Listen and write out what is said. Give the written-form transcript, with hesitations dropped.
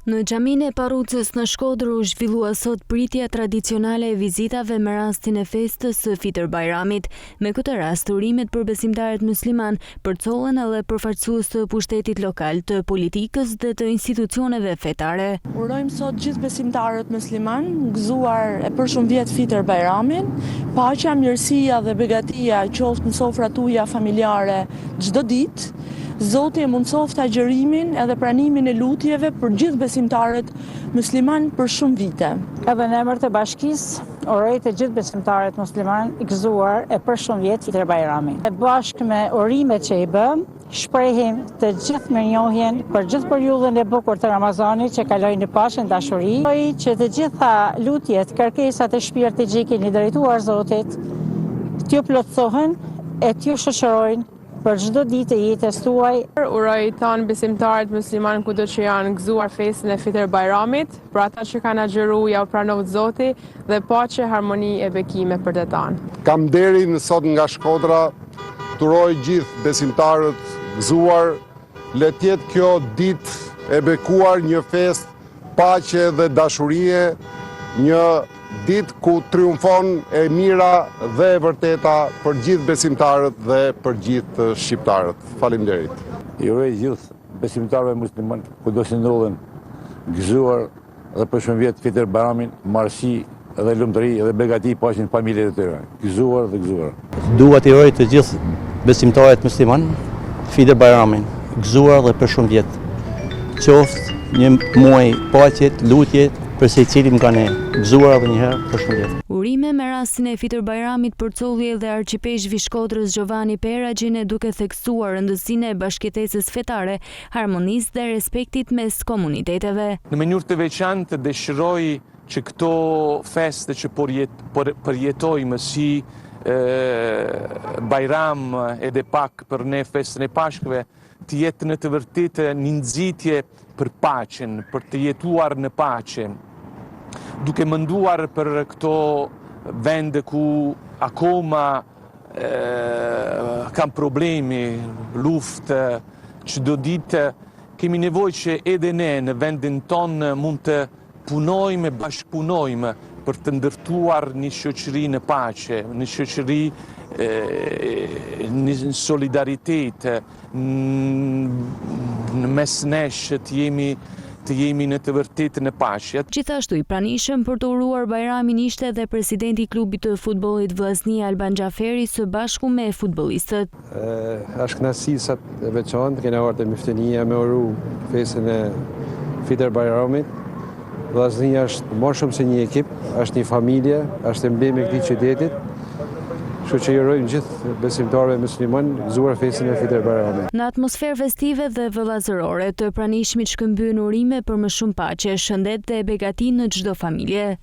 Në xhaminë e Parrucës në Shkodër u zhvillua sot pritja tradicionale e vizitave me rastin e festës së Fitër Bajramit. Me këtë rast, urimet për besimtarët myslimanë përcollën edhe përfaqësues të pushtetit lokal, të politikës dhe të institucioneve fetare. Urojmë sot gjithë besimtarët myslimanë, gëzuar e për shumë vjet Fitër Bajramin. Paqja, mirësia dhe begatia qoftë në sofrat tuaja familjare çdo ditë. Zoti e mundësoftë agjërimin edhe pranimin e lutjeve për gjithë besimtarët myslimanë për shumë vite. Edhe në emër të bashkisë, uroj të gjithë besimtarët muslimanë gëzuar e për shumë vjet Fitër Bajramin. E bashkë me urimet që i bëmë, shprehim të gjithë mirënjohjen për gjithë periudhën e bukur të Ramazanit që kaloi në paqe në dashuri, uroj që të gjitha lutjet, kërkesat e shpirtit që i keni drejtuar Zotit, t'ju plotësohen e t'ju shoqërojnë Për çdo ditë të jetës tuaj. Uroj tanë besimtarët muslimanë kudo që janë gëzuar festën e Fitër Bajramit, për ata që kanë agjëru jau pranoftë Zoti dhe paqe, harmoni e bekime për të tanë. Kam nderin sot nga Shkodra të uroj gjithë besimtarët gëzuar, le të jetë kjo ditë e bekuar një festë paqe dhe dashurie, një ditë ku triumfon e mira dhe e vërteta për gjithë besimtarët dhe për gjithë shqiptarët. Faleminderit. I uroj gjithë besimtarëve muslimanë kudo që ndodhen gëzuar dhe për shumë vjet Fitër Bajramin, mbarësi dhe lumturi dhe begati paçin familjet e tyre. Gëzuar dhe gëzuar. Dua t'i uroj të gjithë besimtarët musliman Fitër Bajramin, gëzuar dhe për shumë vjet. Qoftë një muaj paqe, lutje për secilin nga ne. Gëzuar edhe një herë për shumë vjet. Urime me rastin e Fitër Bajramit përcolli edhe arqipeshkvi i Shkodrës Giovanni Peragine duke theksuar rëndësinë e bashkëjetesës fetare, harmonisë dhe respektit mes komuniteteve. Në mënyrë të veçantë dëshiroj që këto feste që përjetojmë si Bajram edhe pak për ne festën e Pashkëve, të jetë në të vërtetë një nxitje për paqen, për të jetuar në paqe, duke menduar për këto vende ku akoma kanë problemi, luftë, çdo ditë, kemi nevojë që edhe ne në vendin tonë mund të Punojmë e bashkëpunojmë për të ndërtuar një shoqëri në paqe, një shoqëri në solidaritet, në mes nesh të jemi të jemi në të vërtetë në paqe. Gjithashtu i pranishëm për të uruar Bajramin ishte edhe presidenti i klubit të futbollit Vllaznia Alban Xhaferi së bashku me futbollistët. Është kënaqësi sot e veçantë, kena ardhur te Myftinia me uru festën e Fitër Bajramit. Vllaznia është më shumë se një ekip, është një familje, është emblemë e këtij qytetit. Kështu që i urojmë gjithë besimtarëve musliman gëzuar festën e Fitër Bajramit. Në atmosferë festive dhe vëllazërore, të pranishmit shkëmbyen urime për më shumë paqe, shëndet dhe begati në çdo familje.